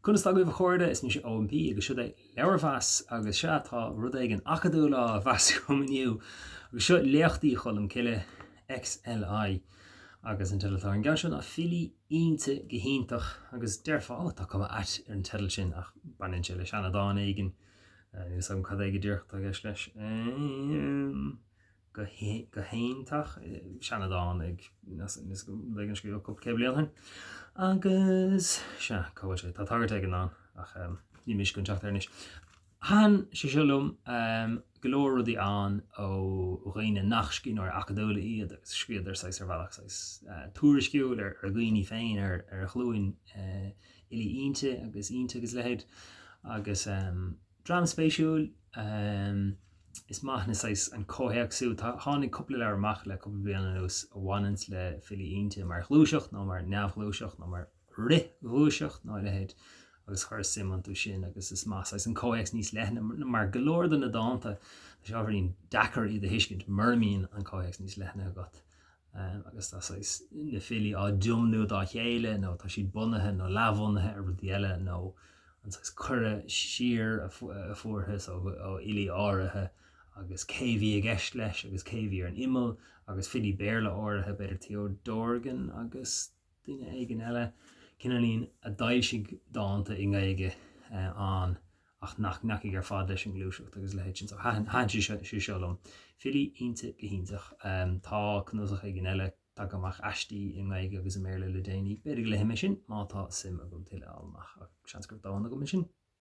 Conas tá agaibh a chairde, is mise Eoin P agus seo é Leabharmheas agus sea tá rud éigin acadúil á mheas agam inniu agus seo Léachtaí Cholm Cille, XLI, agus an teideal atá ar an gceann seo ná Filí Innti go hIontach agus déarfá ó tá cuma ait ar an teideal sin ach baineann sé le seanadán éigin, níl a fhios agam cad é go díreach atá i gceist leis. go hiontach, seanadán ag ag scríobh cúpla céad bliain ó shin. Agus sea, cá bhfuil sé? Tá tagairt éigin ann ach níl mise chun teacht air anois. Thaitin sé seo liom, go leor rudaí ann ó dhaoine nach scríbhneoirí acadúla iad agus scríobhadar saghas ar bhealach saghas tuairisciúil ar a gcuimhní féin, ar ghlúin fhilí Innti agus Innti agus a leithéid. Agus. Dream spéisiúil. Is maith na saghas an comhthéacsú. Tá, tháinig cúpla leabhar amach le cúpla bliain anuas a bhaineanns le filí Innti mar ghluaiseacht nó mar neamhghluaiseacht nó mar fhrithghluaiseacht nó a leithéid agus chuireas suim iontu sin agus is maith saghas an comhthéacs níos leithne mar go leor de na dánta tá sé ábhairín deacair iad a thuiscint mura mbíonn an comhthéacs níos leithne agat. agus tá saghas na filí á dtiomnú dá chéile nó tá siad bunaithe nó leathbhunaithe ar rudaí eile nó an saghas cuireadh siar a fuarthas ó fhilí áirithe agus cé a bhí i gceist leis agus cé a bhí ar an imeall agus filí Béarla áirithe, b'fhéidir Theo Dorgan agus duine éigin eile, cineáilín a d'fhoilsigh dánta i nGaeilge ann ach nach ndeachaigh ar fad leis an ngluaiseacht agus a leithéid sin. So thaitin sé sé seo liom. Filí Innti go hiontach. Tá cnuasach éigin eile tagtha amach aistí i nGaeilge agus i mBéarla le déanaí. B'fhéidir go léifidh mé sin má tá suim agam tuilleadh a fháil amach ach seans go raibh dóthain agam ansin.